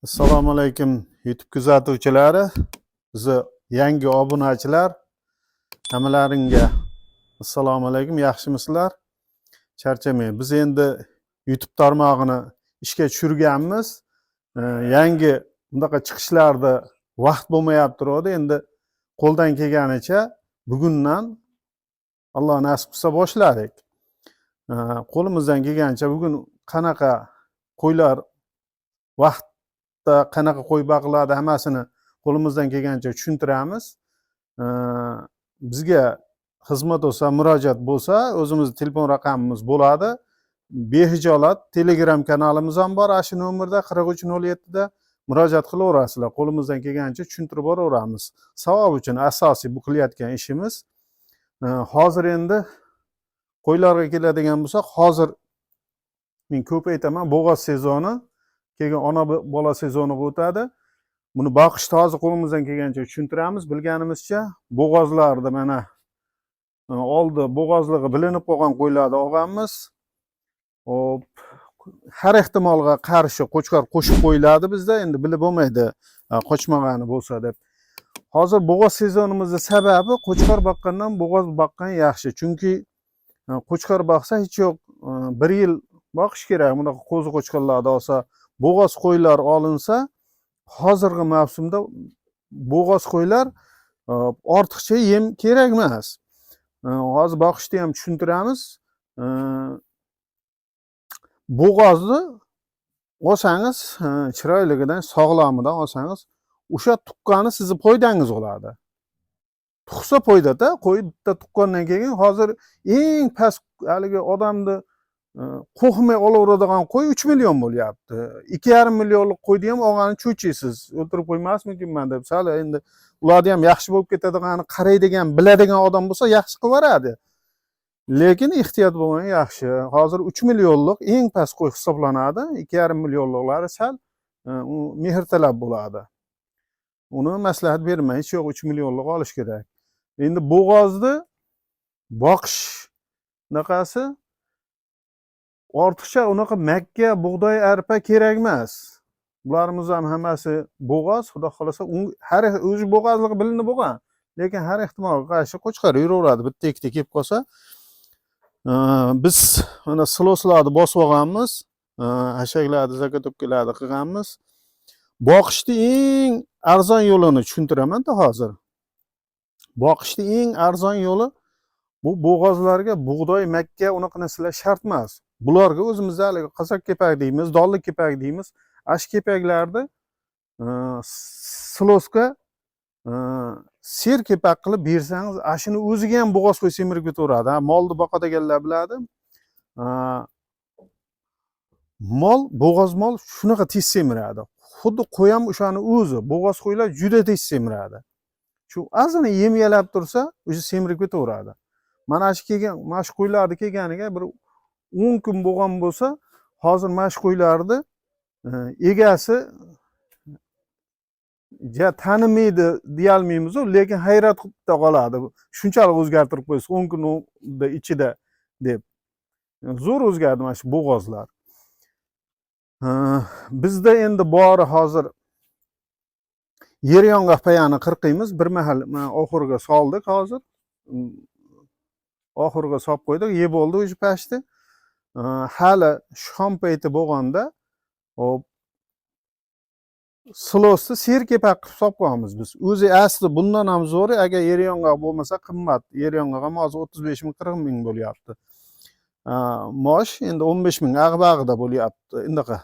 Assalomu alaykum, YouTube kuzatuvchilari, bizni yangi obunachilar, hammalaringga assalomu alaykum, yaxshimisizlar? Charchamang. Biz endi YouTube tarmog'ini ishga tushirganmiz. Yangi bunaqa chiqishlarda vaqt bo'lmayapti turadi. Endi qo'ldan kelganicha bugundan, Alloh nasib qilsa, boshladik. Qo'limizdan kelganicha bugun qanaqa qo'ylar vaqtda qanaqa qo'y boqiladi, hammasini qo'limizdan kelgancha tushuntiramiz. Bizga xizmat bo'lsa, murojaat bo'lsa, o'zimizni telefon raqamimiz bo'ladi. Behijolat Telegram kanalimiz ham bor, ana shu nomerda, 4307da murojaat qilaverasizlar. Qo'limizdan kelgancha tushuntirib boraveramiz. Savob uchun asosiy bu qilayotgan ishimiz. Hozir endi qo'ylarga keladigan bo'lsak, hozir men ko'p aytaman, bo'g'oz sezoni, keyin ona bola sezoniga o'tadi. Buni boqishni hozir qo'limizdan kelgancha tushuntiramiz. Bilganimizcha, bo'g'ozlarni mana oldi bo'g'ozlig'i bilinib qolgan qo'ylarni olganmiz. Hop, har ehtimolga qarshi qo'chqor qo'shib qo'yiladi bizda, endi bilib bo'lmaydi, qochmagani bo'lsa deb. Hozir bo'g'oz sezonimizni sababi, qo'chqor boqqandan bo'g'oz boqqan yaxshi. Chunki qo'chqor boqsa, hech yo'q bir yil boqish kerak. Bunaqa qo'zi qo'chqorlarni olsa, bo'g'oz qo'ylar olinsa, hozirgi mavsumda bo'g'oz qo'ylar ortiqcha yem kerak emas. Hozir boqishni ham tushuntiramiz. Bo'g'ozni olsangiz, chiroyligidan, sog'lomidan olsangiz, o'sha tuqqani sizni foydangiz bo'ladi. Tug'sa foydada, qo'y bitta tuqqandan keyin hozir eng past haligi odamni qo'rqmay olaveradigan qo'y 3 million bo'lyapti. 2,5 millionlik qo'yni ham olgani cho'chiysiz. O'ltirib qo'ymasmikinman deb. Sal endi ularni ham yaxshi bo'lib ketadigani qaraydigan, biladigan odam bo'lsa, yaxshi qilib yuboradi. Lekin ehtiyot bo'lgan yaxshi. Hozir 3 millionlik eng past qo'y hisoblanadi. 2,5 millionliklari sal u mehr talab bo'ladi. Uni maslahat bermay, hech yo'q 3 millionlik olish kerak. Endi bo'g'ozni boqish bunaqasi ortiqcha unaqa makka, bug'doy, arpa kerak emas. Bularimiz ham hammasi bo'g'oz, xudo xohlasa, har o'zi bo'g'ozligi bilinib bo'lgan. Lekin har ehtimolga qarshi qo'chqor yuraveradi, bitta ikkita kelib qolsa. Biz mana siloslarni bosib olganmiz, hashaklarni, заготовка larni qilganmiz. Boqishni eng arzon yo'lini tushuntiraman-da hozir. Boqishni eng arzon yo'li bu bo'g'ozlarga bug'doy, makka, unaqa narsalar shart emas. Bularga o'zimizda haligi qazaq kepak deymiz, dolli kepak deymiz. Ash kepaklarni silosga ser kepak qilib bersangiz, ashuni o'ziga ham bo'g'oz qo'y semirib ketaveradi. Ha, molni boqadiganlar biladi. Mol, bo'g'oz mol shunaqa tez semiradi. Xuddi qo'y ham o'shani o'zi. Bo'g'oz qo'ylar juda tez semiradi. Shu ozgina yem yalab tursa, o'sha semirib ketaveradi. Mana shu kelgan, mana shu qo'ylarni kelganiga bir 10 kun bo'lgan bo'lsa, hozir mana shu qo'ylarni egasi ja tanimaydi deyolmaymiz-u, lekin hayratda qoladi. Shunchalik o'zgartirib qo'ysiz 10 kun ichida deb. Zo'r o'zgardi mana shu bo'g'ozlar. Bizda endi bori hozir yer yong'oq payani qirqiymiz. Bir mahal mana oxiriga soldik hozir. Oxiriga solib qo'ydik, yeb bo'ldi уже почти. Hali shom payti bo'lganda, hop, silosni serkepak qilib solib qo'yamiz biz. O'zi asli bundan ham zo'ri, agar yer yong'oq bo'lmasa, qimmat. Yer yong'oq ham hozir 35 ming, 40 ming bo'lyapti. Mosh endi 15 ming ag'bag'ida bo'lyapti. Undaqa.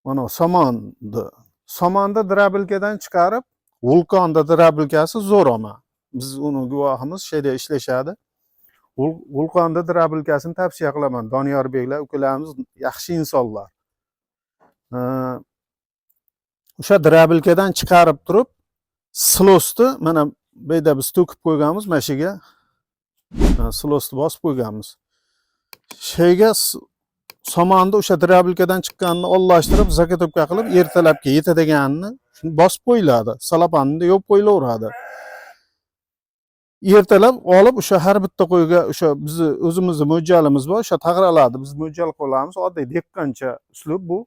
Mana somonni. Somonni дробилка dan chiqarib, Vulkonni дробилка si zo'r ama. Biz uni guvohimiz, shu yerda ishlashadi. Vulkonni дробилка sini tavsiya qilaman. Doniyorbeklar ukalarimiz yaxshi insonlar. O'sha дробилка dan chiqarib turib, silosni mana bu yerda biz to'kib qo'yganmiz, mana shu yerga silosni bosib qo'yganmiz. Sheyga somonni o'sha дробилка dan chiqqanini ollashtirib, заготовка qilib, ertalabga yetadiganini shuni bosib qo'yiladi. Salapanni yopib qo'yilaveradi. Ertalab olib, o'sha har bitta qo'yga o'sha bizni o'zimizni mo'ljalimiz bor, o'sha tag'ralarni biz mo'ljal qilamiz. Oddiy dehqoncha uslub bu.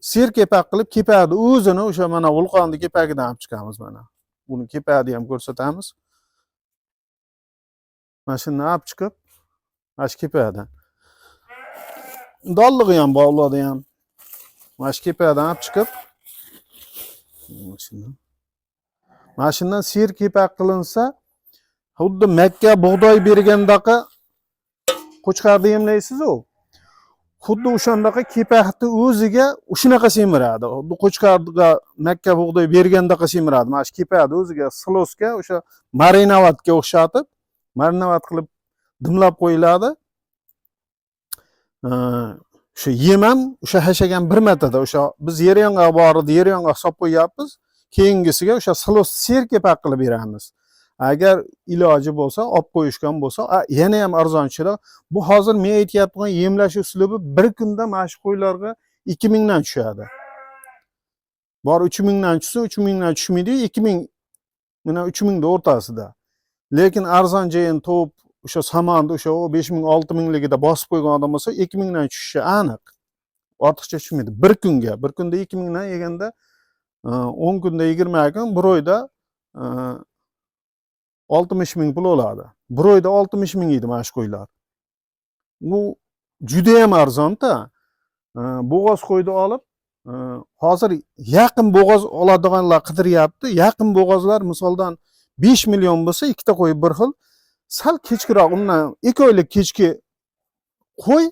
Serkepak qilib kepakni o'zini o'sha mana vulqonni kepagidan olib chiqamiz mana. Buni kepagini ham ko'rsatamiz. Mana shuni olib chiqib, mana shu kepagidan. Dollig'i ham bor ularda ham. Mana shu kepagidan olib chiqib, mana shundan. Mana shundan serkepak qilinsa, xuddi makka bug'doy bergandaqa qo'chqorni yemlaysiz-u. Xuddi o'shandaqa kepakni o'ziga shunaqa semiradi. Xuddi qo'chqorga makka bug'doy bergandaqa semiradi. Mana shu kepakni o'ziga silosga o'sha marinovatga o'xshatib, marinovat qilib dimlab qo'yiladi. O'sha yem ham o'sha hashagan bir martada o'sha biz yer yong'oq bor edi, yer yong'oq solib qo'yyapmiz. Keyingisiga o'sha silos serkepak qilib beramiz. Agar iloji bo'lsa, olib qo'yishgan bo'lsa, yana ham arzon tushadi. Bu hozir men aytayotgan yemlash uslubi bir kunda mana shu qo'ylarga 2000 dan tushadi. Bor 3000 dan tushsa, 3000 dan tushmaydi, 2000 mana 3000 da o'rtasida. Lekin arzon joyini topib, o'sha samonni o'sha 5000, 6000 ligida bosib qo'ygan odam bo'lsa, 2000 dan tushishi aniq. Ortiqcha tushmaydi. Bir kunga, bir kunda 2000 dan yeganda 10 kunda 20 kun, bir oyda 60 ming pul oladi. Bir oyda 60 ming yeydi mana shu qo'ylar. U judayam arzon-da. Bo'g'oz qo'yni olib, hozir yaqin bo'g'oz oladiganlar qidiryapti. Yaqin bo'g'ozlar misoldan 5 million bo'lsa, ikkita qo'y bir xil, sal kechkiroq undan 2 oylik kechki qo'y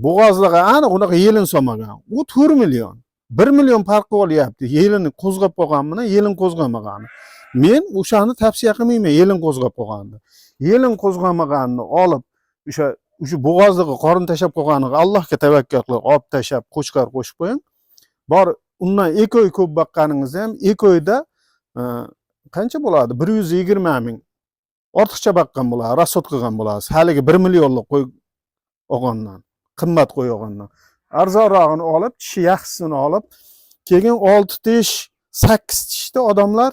bo'g'ozlig'i aniq unaqa yelin solmagan. U 4 million. 1 million farq qilib olyapti. Yelini qo'zg'ab qolgan bilan yelin qo'zg'amagani. Men o'shani tavsiya qilmayman yelin qo'zg'ab qolganni. Yelin qo'zg'amaganini olib, o'sha bo'g'ozlig'i qorin tashlab qolganiga Allohga tavakkal qilib olib tashlab qo'chqor qo'shib qo'ying. Bor undan 2 oy ko'p boqqaningizda ham 2 oyda qancha bo'ladi? 120 ming ortiqcha boqqan bo'ladi, расход qilgan bo'lasiz. Haligi 1 millionlik qo'y olgandan, qimmat qo'y olgandan. Arzonrog'ini olib, tishi yaxshisini olib, keyin 6 tish, 8 tishda odamlar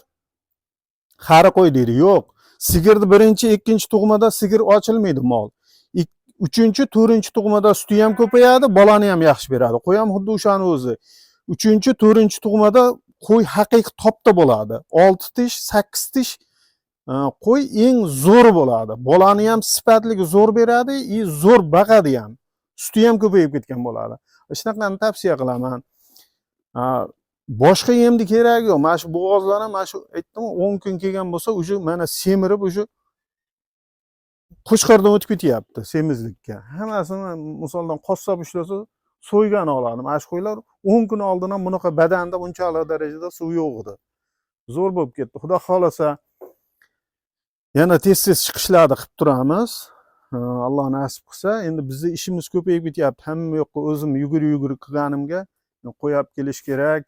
qari qo'y deydi. Yo'q. Sigirni birinchi, ikkinchi tug'mada sigir ochilmaydi mol. Uchinchi, to'rtinchi tug'mada suti ham ko'payadi, bolani ham yaxshi beradi. Qo'y ham xuddi o'shani o'zi. Uchinchi, to'rtinchi tug'mada qo'y haqiqiy topda bo'ladi. 6 tish, 8 tish qo'y eng zo'ri bo'ladi. Bolani ham sifatligi zo'r beradi, и zo'r baqadi ham. Suti ham ko'payib ketgan bo'ladi. Shunaqani tavsiya qilaman. Boshqa yemni keragi yo'q. Mana shu bo'g'ozlar ham mana shu aytdim, 10 kun kelgan bo'lsa, уже mana semirib, уже qo'chqordan o'tib ketyapti semizlikka. Hammasini misoldan qassob ushlasa so'ygan oladi. Mana shu qo'ylar 10 kun oldin ham bunaqa badanda bunchalik darajada suv yo'q edi. Zo'r bo'lib ketdi. Xudo xohlasa yana tez-tez chiqishlarni qilib turamiz. Alloh nasib qilsa, endi bizni ishimiz ko'payib ketyapti. Hamma yoqqa o'zim yugur-yugur qilganimga qo'yib kelish kerak.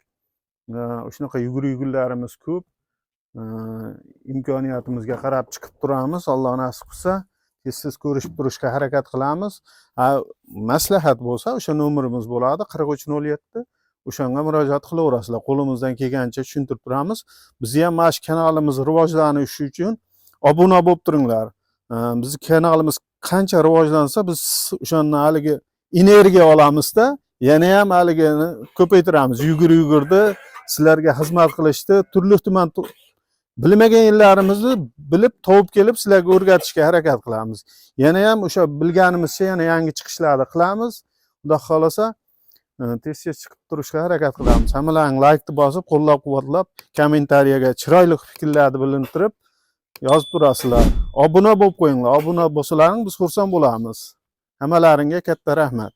Shunaqa yugur-yugurlarimiz ko'p. Imkoniyatimizga qarab chiqib turamiz. Alloh nasib qilsa, tez-tez ko'rishib turishga harakat qilamiz. Maslahat bo'lsa, o'sha nomerimiz bo'ladi 4307. O'shanga murojaat qilaverasizlar. Qo'limizdan kelgancha tushuntirib turamiz. Bizni ham mana shu kanalimiz rivojlanishi uchun obuna bo'lib turinglar. Bizni kanalimiz qancha rivojlansa, biz o'shandan haligi energiya olamizda, yana ham haligini ko'paytiramiz. Yugur yugurdi sizlarga xizmat qilishni, turli tuman bilmagan yerlarimizni bilib, topib kelib sizlarga o'rgatishga harakat qilamiz. Yana ham o'sha bilganimizcha yana yangi chiqishlarni qilamiz. Xudo xohlasa, tez tez chiqib turishga harakat qilamiz. Hammalaring laykni bosib, qo'llab-quvvatlab, kommentariyaga chiroyli fikrlarni bilintirib yozib turasizlar. Obuna bo'lib qo'yinglar. Obuna bo'lsalaring biz xursand bo'lamiz. Hammalaringga katta rahmat.